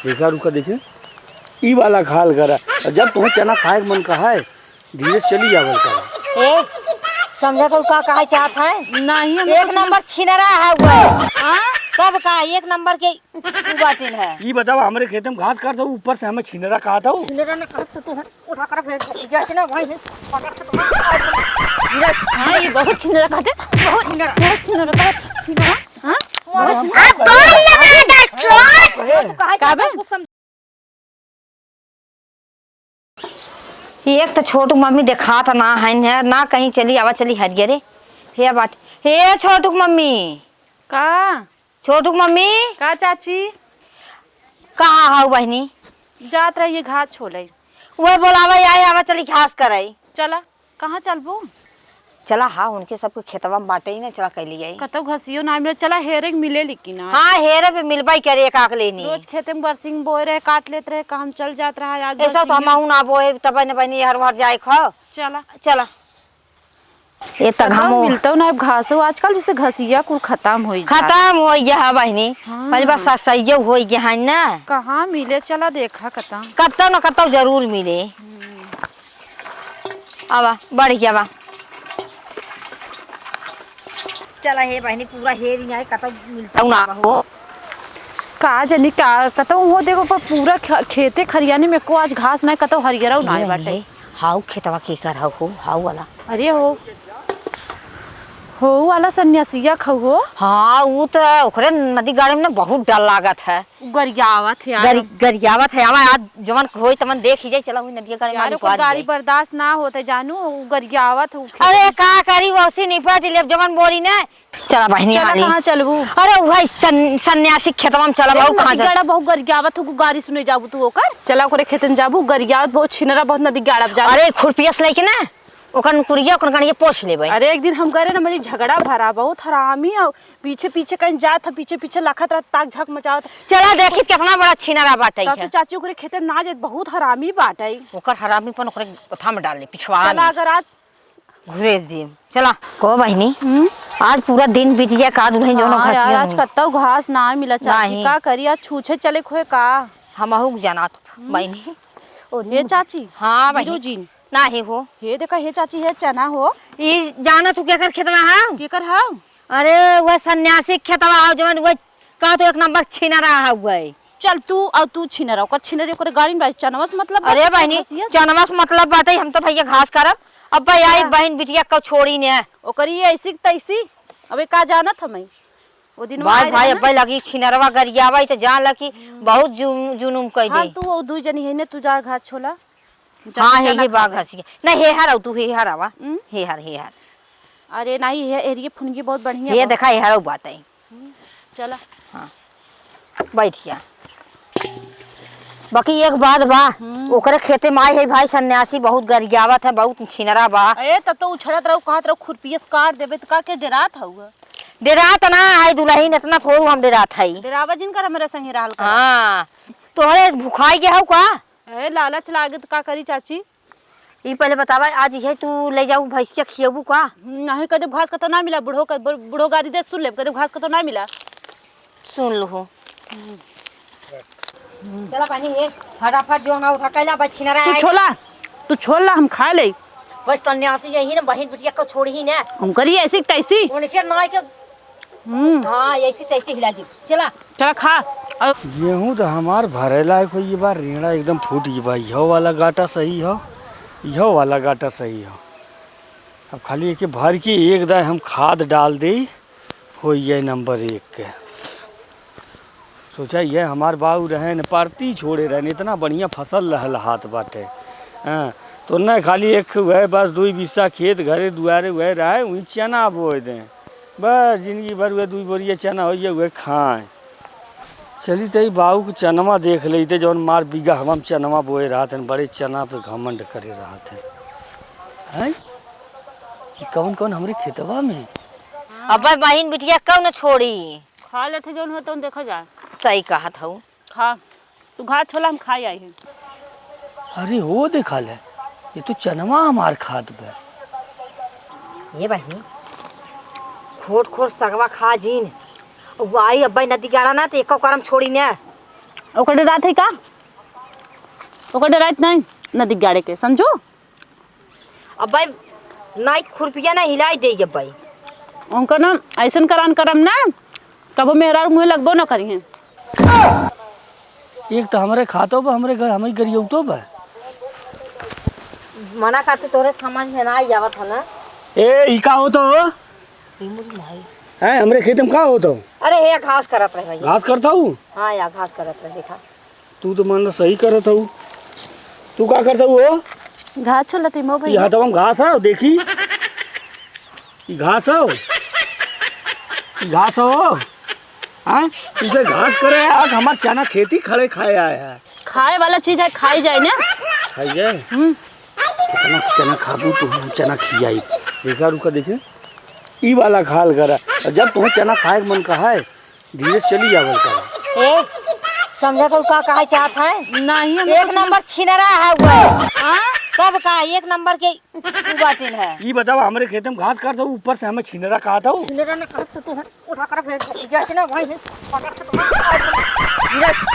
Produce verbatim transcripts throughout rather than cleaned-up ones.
देखा, रुका, देखे, ई वाला खाल करा। और जब तुम्हें चना खाए के मन कहा है, धीरे से चली जावल करा। ए, समझा तो का कहे चाहत है? नहीं, हम एक कुछ नंबर छिनरा है वो। हाँ? तब का एक नंबर के उ बाटिन है। ई बतावा, हमरे खेते में घास काट दो, ऊपर से हमें छिनरा कहा था। छिनरा ना कहत तो तू है, उठा कर फेंक दे। जैसे ना वही है, पकड़ के तो हाँ, ये बहुत छिनरा कहते, बहुत छिनरा। बहुत छिनरा कहते। हाँ? हाँ? बहुत छिनरा। आप कौन लगा दे, कौन? तू कहे का बे? एक तो छोटू मम्मी देखात ना है, ना कहीं चली आवा, चली हरियरे। हे बात, हे छोटू मम्मी। का? छोटू मम्मी। का चाची? कहाँ हऊ बहिनी? जात रहिए घास छोले। वह बोलावे, आए आवा, चली घास करे। चला, कहाँ चलबू? चला, हाँ, उनके सबके खेतवा में बाटे ही ना, चला, कैली आई। कतौ घसियो ना मिले, चला, हेरे के मिले, लेकिन आज। हाँ, हेरे पे मिलबा ही करे, एक आक लेनी। रोज खेते में बरसिंग बोए रहे, काट लेत रहे, काम चल जात रहा, आज ऐसा तो बरसिंग हम ना बोए, तब न बनी हर भर जाए खो। चला। चला। ये तक कतौ हम मिलतौ ना अब घासो, आजकल जैसे घसिया कुल खत्म होई जात। खत्म होई गया है बहिनी। हाँ। पहले बार ससैयो होई गया है ना। कहाँ मिले, चला देखा कतौ। कतौ न कतौ जरूर मिले। हम्म। आवा, बढ़ गया बा। चला हे बहिनी, पूरा हेरी आए, कतौ मिलतौ ना हो। का जानी का, कतौ हो देखो, पर पूरा ख-, खेते खरियाने में को आज घास ना, कतौ हरियरौ ना ये बाटे। बहिनी, हाउ खेतवा केकर हउ हो, हाउ वाला। अरे हो, हो वाला सन्यासिया खउ हो। हाँ, उ त ओकरे नदी गाड़े में ना बहुत डर लागत है। उ गरियावत है यार। गरि-, गरियावत है। आवा, आज जवन होई तवन देखि जाई, चला वही नदिया गाड़े में यार, ओकर गाड़ी बर्दाश्त ना होत है जानू, उ गरियावत है, उ खेत अरे में। का करी, वैसी निपट ले, अब जवन बोली ना, चला बहिनी, चला, हाली। कहाँ चलबू? अरे, उहै सन-, सन्यासी खेतवा में चला, ए, बाबू, कहाँ नदी चल- गाड़ा बहुत गरियावत हो, गाड़ी सुने जाबू तू ओकर। चला, ओकरे खेतन जाबू, गरियावत बहुत छिनरा, बहुत नदी गाड़ा जा। अरे, खुरपिया से लेके ना, ओकर नुकुरिया, ओकर गड़िया पोछ लेबै। अरे, एक दिन हम करे ना, मरी झगड़ा भरा, बहुत हरामी है, पीछे पीछे कहीं जात है, पीछे पीछे लखत रहत, ताक झाक मचावत। चला, देखी कितना बड़ा छिनरा बाटै तब से है। चाची ओकरे खेते में ना जात, बहुत हरामी बाटै। ओकर हरामीपन ओकरे ओथा में डाल ले, पिछवा चला, में। अगर आज घुरेस देम। चला। को बहिनी, हम्म? आज पूरा दिन बीत गया का दुल्हन जौन हाँ यार, आज कतौ घास ना मिला चाची, नहीं। का करी, आज छूछे चले खोए का? हमहू के जाना तो हम्म। बहिनी। ओ, हे चाची, हाँ बहिनी। गिरू जी। नाही हो। हे देखा, हे चाची, हे चना हो। ई जाना तू केकर खेतवा हौ? केकर हौ? अरे, वह सन्यासी खेतवा हौ, जौन वह का तो एक नंबर छिनरा हौ वह। चल तू, अउ तू छिनरा, ओकर छिनरी ओकरे गाड़ी में बाई, चनवा से मतलब अरे बाटे, बहिनी, घसिया से। चनवा से मतलब बाटे, हम तो भैया घास करब। अब भाई आई हाँ। बहिन बिटिया कौ छोड़ी ने। ओकरी ऐसी की तैसी, अबे का जानत हमें। ओ दिन भाई, भाई, अब्बे लगी छिनरवा गरियावा, ई त जान ल कि बहुत जुम-, जुनुम कइ हम दे। तू ओ दुई जनी है ने, तू जा घास छोला। जा हाँ, तू हे, चना ये खा बाग ले। हंसी। नहीं, हे हर आऊ, तू हे हर आवा। हम्म? हे हर, हे हर। अरे नहीं, हे एरिये फुनगी बहुत बढ़िया ये बा। देखा, हे हर आऊ बात आई। हम्म, चला। हाँ। बैठ जा। बाकी एक बात बा, हम्म। ओकरे खेते में आए है भाई सन्यासी, बहुत गरियावत है, बहुत छिनरा बा। ए, तब तो उछड़त रहू, कहत रहू, "खुरपिया से काट देबे," त का के डेरात हउआ? डेरात ना है दुलहिन, इतना थोड़ू हम डेरात है। डेरावा जिन कर, हमरे संगे रहल कर। हाँ, तोहरे भुखाई के हउ का? ए, लालच लागे त का करी चाची? ई पहले बतावा, आज इहे तू ले जाऊ भैंसिया खियबू का? हम्म, नहीं, कदे घास कतौ ना मिला, बूढ़ो कर, बूढ़ो गारी दे, सुन ले, कदे घास कतौ ना मिला। सुन लू। चला बहिनी, ए, फटाफट जो ना उठा कैला, बछिनरा तू आए। छोला, तू छोला, हम खा ले। बस सन्यासी यही ना, बहिन बिटिया को छोड़ी ही ना। हम करी ऐसी तैसी। उनके नाई के हम्म। हाँ, ऐसी तैसी हिला दी। चला। चला खा। और गेहूं तो हमार भरे लायक हो, ये बार रेंड़ा एकदम फूट गई बा। इहो वाला गाटा सही हो, इहो वाला गाटा सही हो। अब खाली एके भर के एक दाए हम खाद डाल दे, हो ये नंबर एक के। सोचा ये हमार बाऊ रहे न, परती छोड़े रहे न, इतना बढ़िया फसल लहलहात बाटे। हाँ, तो न खाली एक वह बस दुई बिस्सा खेत घरे दुआरे वह रहे, वही चना बोए दें। बस जिंदगी भर वह दुई बोरिया चना होइए, वह खाएं। चली तई बाऊ के चनवा देख लेते, जौन मार बीघा हवा में चनवा बोए रहत हन, बड़े चना पे घमंड करे रहत हन। हैं? ई कौन कौन हमरे खेतवा में? अबे बहिन बिटिया कौन छोड़ी? खा लेते जौन हो तौन देखा जाए। सही कहत हऊ। खा। तू घास छोला हम खाई आई है। अरे हो देखा ले, ये तो चनवा हमार खात बा। ये बहिनी, खोट खोट सगवा खा जीन। वो आई अब्बा नदी गाड़ा ना, तो एको करम छोड़ी ने। ओकर डरात है का? ओकर डरात नहीं, नदी गाड़े के, समझू? अब भाई, नाई खुरपिया ना हिलाई देई अब भाई। उनका ना ऐसन करान करम ना, कबो मेहरारू मुँहे लगबो ना करिहें। एक तो हमरे खातो बा, हमरे घर, हमरे गरियौतो बा। मना करते तोरे समझ में ना आई आवत है ना। ए, ई का होत हो? ई मुड़ी ना आई। हैं, हमरे खेत में का होत हो? अरे, हे घास करत रहे भैया। घास करत हऊ? हाँ, या घास करत रहे, देखा। तू तो मान ला सही करत हऊ। तू का करत हऊ हो? घास छोलत ही मो ई भैया। हाथवा में घास है, देखी। ई घास हो? ई घास हो? हाँ? इसे घास करे आके हमार चना खेती खड़े खाए आए हैं। खाए वाला चीज है, खाई जाए ना। खाई जाए? हम्म। कितना चना खाबू तू, हम चना खियाई। देखा, रुका, देखे। ई वाला खाल करा। और जब तुम्हें चना खाए के मन कहा है, धीरे से चली जावल करा। ए, समझा तो का कहे चाहत है? नहीं, हम एक कुछ नंबर छिनरा है वो। हाँ? तब का एक नंबर के उ बाटिन है। ई बतावा, हमरे खेते में घास काट दो, ऊपर से हमें छिनरा कहा था। छिनरा ना कहत तो तू है, उठा कर फेंक दे। जैसे ना वही है, पकड़ के तो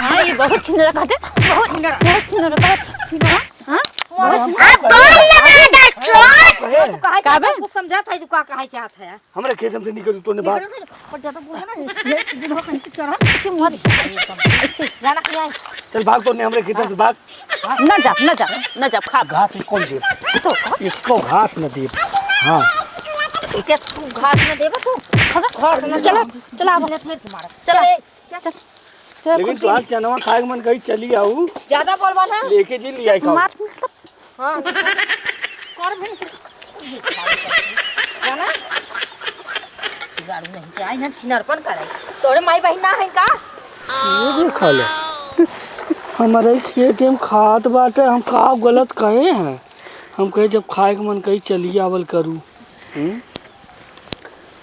हाँ, ये बहुत छिनरा कहते, बहुत छिनरा। बहुत छिनरा कहते। हाँ, हाँ, बहुत छिनरा। आप बोल ना, डॉक्टर। तू कहे का बे? चाहत है, तू समझा था, तू का कहे चाहत है? हमरे खेते में से निकल, तूने बात। निकल, निकल, और ज्यादा बोल ना, ये, ये बुढ़ा कहीं से चढ़ा। अच्छा, मत। ऐसे, जाना कि नहीं? चल भाग, तूने हमरे खेते में से भाग। न जा, न जा, न जा, खा। घास ही कौन देब? तो खा। इसको घास न देब। हाँ। इके तू घास न देबे तू? खा। घास न चला, देबे। चला अब। ले फिर तुम्हारा। चला। ए, चल। चल। चल, लेकिन खुद तोहार चनवा खाए के मन कही चली आऊ। ज्यादा बोलबा ना। लेके जी ले आई खाऊ। मार, मतलब। हाँ। कर भी। जाना? गाड़ू नहीं के आई ना छिनरपन करे। तोरे माई बहिन ना है का? ये भी खा ले। हमारे खेत में खात बाटे, हम का गलत कहे हैं? हम कहे जब खाए के मन कही चली आवल करू। हम्म?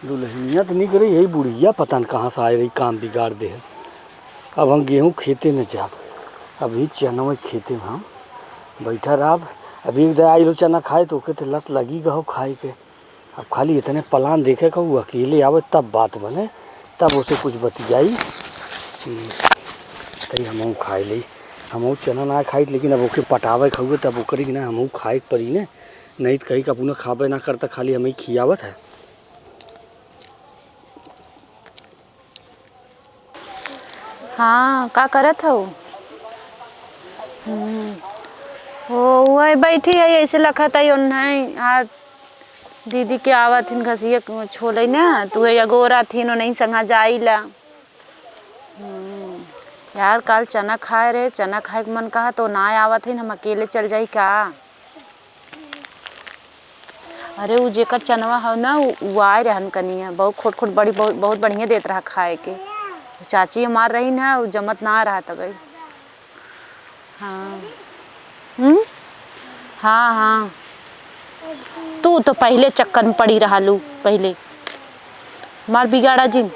दुल्हनिया तो नहीं करे, यही बुढ़िया पता न कहाँ से आए रही, काम बिगाड़ देहस। अब हम गेहूँ खेते न जाब, अभी चनवे खेते में हम बैठा रहब। अब एक दाई आई लो चना खाए तो ओके तो लत लगी गहो खाए के। अब खाली इतने प्लान देखे का, वो अकेले आवे तब बात बने, तब उसे कुछ बतियाई। हम्म, तई हमहू खाए लेई, हमहू चना ना खाई, लेकिन अब ओके पटावे खाऊए तब ओकरी के ना हमहू खाए के पड़ी ने, नहीं तो कहीं का अपना खाबे ना करता, खाली हमें खियावत है। हाँ, का करत हऊ? हम्म। ओ, वही बैठी है, ऐसे लखत है, ओन्हई, आ, दीदी के आवत हिन घसिया छोले ना, तू ये अगोरा थिन, ओनही संगा जाइला। हम्म। यार, काल चना खाए रहे, चना खाए के मन कहा तो ना आवत हिन, हम अकेले चल जाई का? अरे, उ जेकर चनवा हौ ना, उ, उ आए रहन कनिया, बहुत खोट खोट बड़ी, बहुत, बहुत बढ़िया देत रहा खाए के। चाची हमार रही ना, उ जमत ना रहा तबे। हाँ। हम्म? हाँ, हाँ। तू तो पहिले चक्कर में पड़ी रहलू, पहिले। मार बिगाड़ा जिन।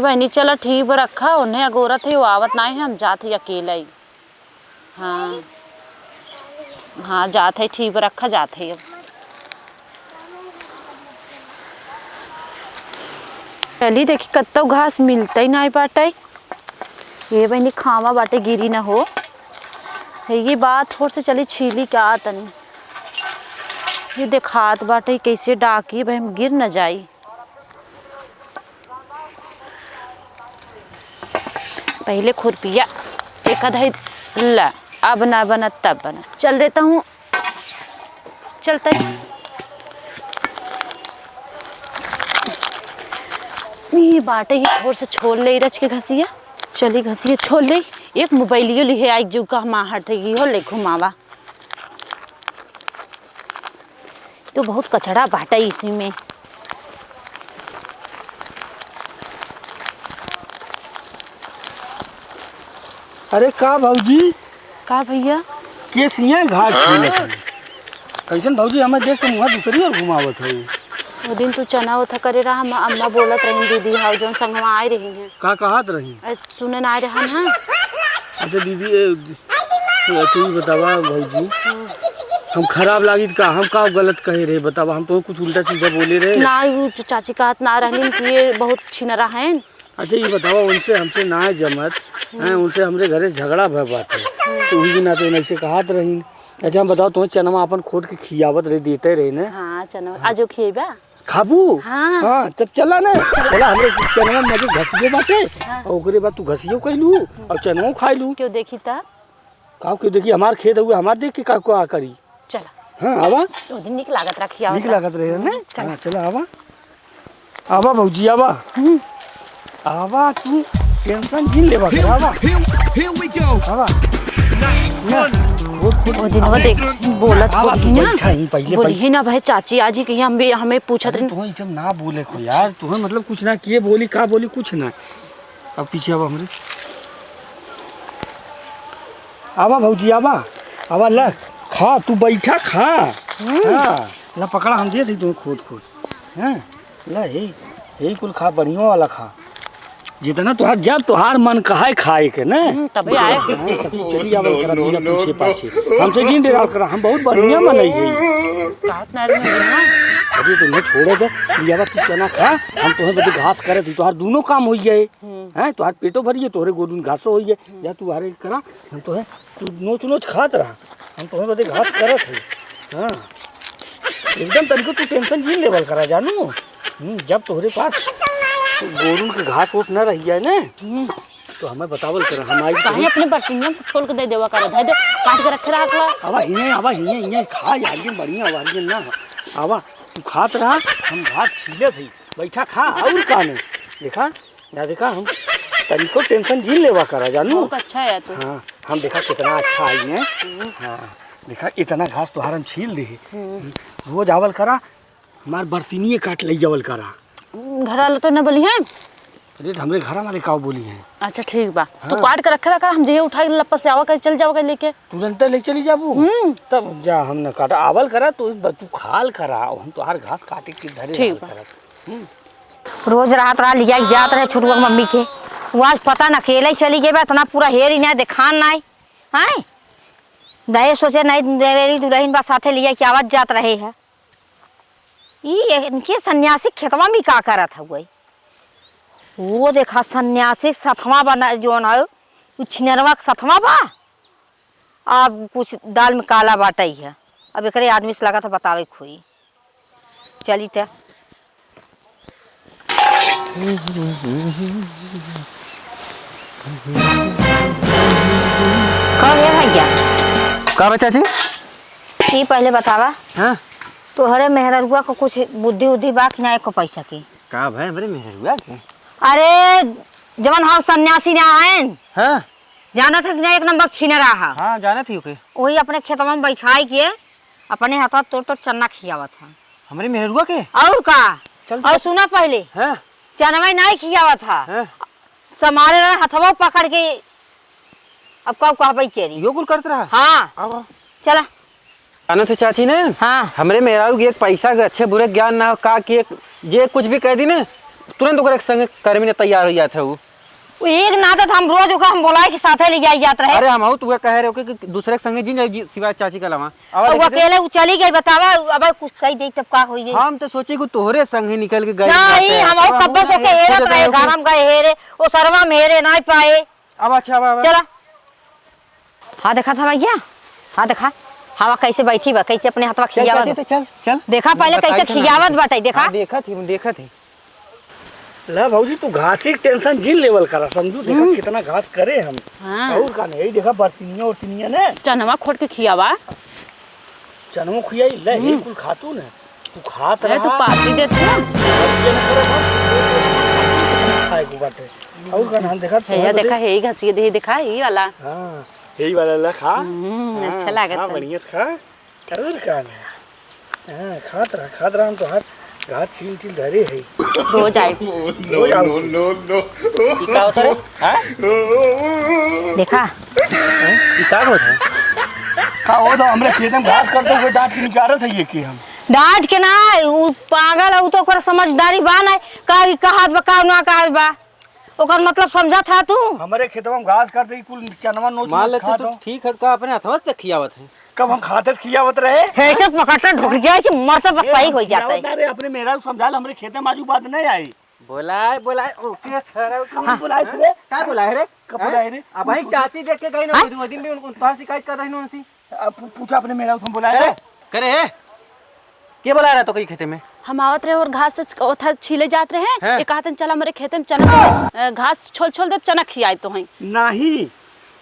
बहनी, चला ठीक बा, रखा, उन्हें अगोरत है, वो आवत ना है, हम जात ही अकेला ही। हाँ। हाँ, जात है, ठीक बा, रखा जात है अब। चली देखी, कत्तो घास मिलते ही नाई बाटे। ये बहनी खावा बाटे, गिरी न हो। ये बात थोड़ से चली छीली का तनी। ये देखात बाटे, कैसे डाकी, भाई हम गिर न जाई। पहिले खुरपिया एक आधा ही ला, अब ना बना तब बना। चल देता हूँ, चलते। ई बाटे ही थोड़ से छोल ले रच के घसिया। चली घसिया छोल ले। एक मोबाइलियो लिहे आई जो कहमा हट गई हो ले घुमावा। तो बहुत कचड़ा बाटे इसी में। अरे का भौजी? का भैया? केस हियाँ घाट छीलत है। कैसन भौजी, हमें देख के मुँह दूसरी ओर घुमावत है। वो दिन तू चना उठा करे रहा, हम अम्मा बोलत रही दीदी हाउ जौन संगवा आए रही हैं। का कहत रही? अरे सुने ना आए रहा ना। अच्छा दीदी, ए, अच्छा, ई बतावा भौजी, हम खराब लागित का? हम का गलत कहे रहे बतावा? हम तो कुछ उल्टा सीधा बोले रहे। ना, उ च-, चाची कहत ना रहलिन कि ये बहुत छिनरा हैं, अच्छा, ये बतावा, उनसे हमसे ना जमत, हैं, उनसे हमरे घरे झगड़ा भय बाटे, तो उही दिन तो उनसे कहत रही। अच्छा, हम बतावा, तुम्हें चनवा अपन खोट के खियावत रही, देते रही ना। हाँ, चनवा, हाँ। आजो खिएबा? खाबू? हाँ। हाँ, तब चला ना, चला, हमरे चनवा में अभी घसियो बाटे, हाँ। और ओकरे बाद तू घसियो कइलू, और चनवा खाइलू। क्यों देखी त? का क्यों देखी, हमार खेत हुए, हमार देख के का, का करी? चला। हाँ, आवा। ओ दिन निक लागत रहा, खियावत नीक रहा। लागत रहे ना? चला। हाँ, चला, आवा। आवा भौजी, आवा। हम्म। आवा, तू tension जिन लेवा कर, आवा। Here, here we go। आवा। ना, वो, वो, ओ दिनवा देख, बोलत आवा, तू बोली ना। बैठा ही, पहिले बोली बैठ। ही ना भाई, चाची आजी के हम भी, हमें पूछत अरे, रही। तू ई सब ना बोले को यार, तू मतलब कुछ ना किए बोली, का बोली, कुछ ना। अब पीछे आवा हमरे। आवा भौजी, आवा। आवा, ला, खा, तू बैठा, खा। हम्म। हाँ, ला, पकड़ा, हम दे दी तुम्हें खोट, खोट। हाँ, ला, हे, हे, कुल खा, बढ़िया वाला खा। जितना तुहार, जब तुहार मन कहाए खाए के, ना? हम्म, तबे आए। हाँ, तब तू चली आवा, ओकरा बिना पूछे पाछे। हमसे जिन डेराल करा, हम बहुत बढ़िया मनई है। कहत ना रही ना। अरे, तुम्हें छोड़े दे, लियावा, तू चना खा, हम तुम्हें बदे घास करे दी, तुहार दोनों काम हो जाए। हम्म। हैं, तुहार पेटो भरिए, तोहरे गोदुन घासो होइए। हम्म। जा तू बाहरे करा, हम तोहे, तू नोच नोच खात रहा, हम तोहे बदे घास करत है। हाँ, एकदम तनिको तू tension जिन लेवल करा जानू। हम्म, जब तोहरे पास गोरुन के घास ओस न रहि जाए ना, हम्म। तो हमें बतावल करा, हम आई काहे अपने बरसिनिया को छोल के दे देवा करा, दे दे, काट के रखे रहा करा। आवा हिये, आवा हिये, हिये खा यार, ये बढ़िया वाली ना। आवा, तू खात रहा, हम घास छीलत है, बैठा खा, और का नहीं। देखा, या देखा, हम तनिको tension जिन लेवा करा, जानू। बहुत अच्छा है तू। हाँ, हम देखा कितना अच्छा आई है। हम्म। हाँ, देखा इतना घास तोहार हम छील दे। हम्म। रोज आवल करा, हमार बरसिनिये काट ले जावल करा। घर वाला तो न बोली है। अरे, तो हमरे घर वाले का बोली है? अच्छा, ठीक बा। तू हाँ। काट के रखे रखा, हम जहिया उठा के लप्पा से आवा कहीं चल जावा कहीं लेके। तुरंत ले चली जाबू? हम्म। तब जा, हम न काटा, आवल करा, तू ब-, तू खाल करा, हम तोहार घास काटे के धरे ठीक रहल बा। करत। हम्म। रोज रात रहा लिया जात रहे छोटुआ के मम्मी के। वो आज पता न अकेले ही चली गई बा, इतना पूरा हेर ही ना देखान ना है। हैं? दहे सोचे नहीं देवेली दुल्हन बा साथे लिया के आवत जात रहे है। ई इनके सन्यासी खेतवा में का करत हउए? वो देखा सन्यासी सथवा बना जौन है, उ छिनरवा के सथवा बा। अब कुछ दाल में काला बाटई है। अब एकरे आदमी से लागत है बतावे के होई। चली त। का है भैया? का बा चाची? ई पहले बतावा, हाँ? तोहरे मेहररुआ को कुछ बुद्धि उद्धि बा कि ना एको पैसा की? का भाई हमरे मेहररुआ के? अरे, जवन हौ सन्यासी ना आयन, हाँ। जानत है कि ना, एक नंबर छीने रहा। हाँ, जानत ही ओके। वही अपने खेतवा में बैठाई के अपने हाथवा तोड़ तोड़ चन्ना खियावत है। हमरे मेहररुआ के? और का? चल, और चल। सुना पहले, हाँ। चनवा नहीं खियावत है। हाँ। संभाले रहे हथवा पकड़ के, अब का कहबे केरी। यो कुल करत रहा? हाँ। आवा। चला। जानत हो चाची ने, हाँ। हमरे मेहरारू के एक पैसा के अच्छे बुरे ज्ञान ना हो, का कि एक, जे कुछ भी कह दी ने, तुरंत ओकरे संगे करे में तैयार हो जात है उ। उ एक ना तो हम रोज ओकर हम बोलाए के साथे ले जाई जात रहे। अरे हम तू कह रहे हो कि, कि दूसरे के संगे जिन जाई जी, सिवाय चाची के अलावा। और वो अकेले उ चली गई, बतावा, अब कुछ कह दे तब का होई? हम तो सोचे कि तोहरे संगे निकल के गई नहीं, बाटे। हम कब्बे से के हेरत रहे, गरम गए हेरे, ओ सरवा में हेरे नहीं पाए। अब अच्छा, अब, अब। चला। हाँ, देखा था भैया? हाँ, देखा। हवा कैसे बैठी बा, कैसे अपने हथवा चल, खियावत चल, बा। चल, चल। देखा पहले बताई कैसे तो ना। खियावत बाटे, देखा? हाँ, देखत ही, देखत ही। ला भौजी, तू घासी के tension जिन लेवल करा, समझू, देखा हम्म। कितना घास करे हम। हाँ। और का नहीं, यही देखा बरसिनिया और सिनिया ने। चनवा खोट के खियावा। चनवा खियाई, ले, हम्म। ये कुल खातू ने। तू खात अरे, तू रहा। पार्टी देत ना। खाए को बाटे। और का नाम देखा, हे, या देखा, हे, घसिए दे, देखा, हे वाला। हाँ, हे वाला ला खा। हम्म, हाँ, अच्छा लागत खा, है। बढ़िया से खा। और का ना? हाँ, खात रहा, खात रहा, हम तो हाथ, हाथ छील, छील धरे है। रोज आए। रोज आओ। No, no, no। ई का होता रे? हाँ? देखा? ई का होता है? का होता, हमरे खेत में घास करते हुए डांट के निकालत है ये के हम। डांट के ना, उ पागल है, उ तो ओकर समझदारी बा ना, का ई कहत बा, का ना कहत बा। ओकर मतलब समझत है तू? हमरे खेतवा में घास काट दे, कुल चनवा नोच मान नोच ले खात तू हो। ठीक है, का अपने हथवा से खियावत है? कब हम खाते से खियावत रहे? हे, ऐसे पकड़ते ढुक गया कि मरते बस ए, सही हम हो जाता है। खियावत ना रहे, अपने मेहरारू समझा ले, हमरे खेते में आजू बात नहीं आई। बोलाए, बोलाए, ओके सर। कब बोलाए थे रे? का बोलाए रे? कब बोलाए रे? अब भाई चाची देख के गई ना, हाँ? वो दिन भी उन-, उन तोहार शिकायत कर रही ना उनसे। अब पू-, पूछा अपने मेरा, तुम बोलाए करे, रे? करे है? के बोला रहा तो कहीं खेते में? हम आवत रहे और घास से च-, ओथा छीले जात रहे। हाँ। ये कहतन, "चल हमरे खेते में चना, अ, घास छोल छोल दे, चना खियाए तो हैं।" नहीं,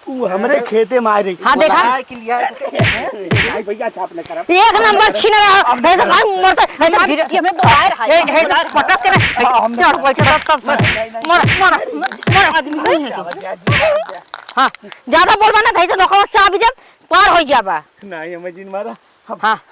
तू हमरे खेते में आ रही। हाँ, देखा? बोला है कि लिया है तो के-, हैं? भाई, भैया, अच्छा अपने करम। एक नंबर छीन रहा, ऐसे भाई मरता, ऐसे मार फिर, के हमें बोलाए रहा है, ए, ऐसे बोलाए रहा है। पटक के ना, ऐसे चढ़ बैठे, तब, तब से। मर, मर, मर, आदमी नहीं है तू। हाँ, ज्यादा बोलबा ना, तो ऐसे नौकर चाबी दे, पार हो जाबा। नहीं, हमें जिन मारा। हाँ।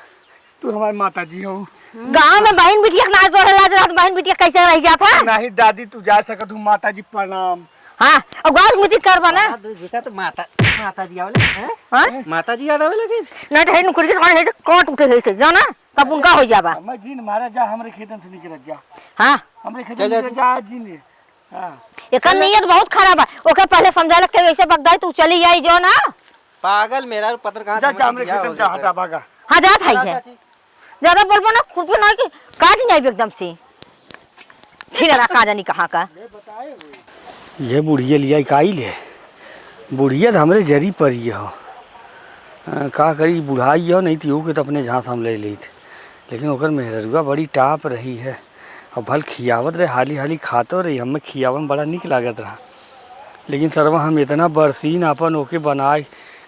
तू हमारी माता जी हो। गाँव में बहन बिटिया के नाच तोड़े लाज रहत, बहन बिटिया कैसे रह जात है? नहीं दादी, तू जा सकत हूँ, माता जी प्रणाम। हाँ, और गाँव में करबा ना। हाँ, दू जूता तो माता, माता जी आवेला, हैं? हाँ? माता जी याद आवे लगी। नहीं तो है नुकुर के थोड़ा ऐसे काट उठे है से, जाना? तब उनका हो जाबा। मैं जीन मारा जा, हमरे खेतन से निकल जा। हाँ। हमरे खेतन चल, से चल। जा, जीन। हाँ। एकर नीयत बहुत खराब है। ओके पहले समझाला के ऐसे बगदाई तू चली आई जो ना। पागल मेरा पत्थर कहाँ जा, समझ जा, हमरे गया खेतन होगा जा, हटा, भागा। हाँ, जात है हाँ, ये। चाची। ज्यादा बोलबो ना, खुद भी ना कि काट ही नहीं एकदम से। छिलरा का जानी कहाँ का। ये बुढ़िया लिया काई ले। बुढ़िया तो हमरे जरी पर ही हो। अ, का करी, बुढ़ाई हो, नहीं तो के तो अपने झांस हम ले लेत। लेकिन ओकर मेहररुआ बड़ी टाप रही है। अब भल खियावत रहे, हाली हाली खातो रही, हमें खियावन बड़ा निक लागत रहा। लेकिन सरवा हम इतना बरसीन आपन ओके बनाए,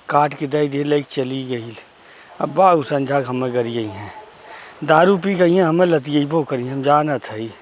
काट के दे दिए, लेके चली गई। अब बा उ संझा के हमें गरियई हैं, दारू पी गई हैं, हमें लतियबो करी, हम जानत हई।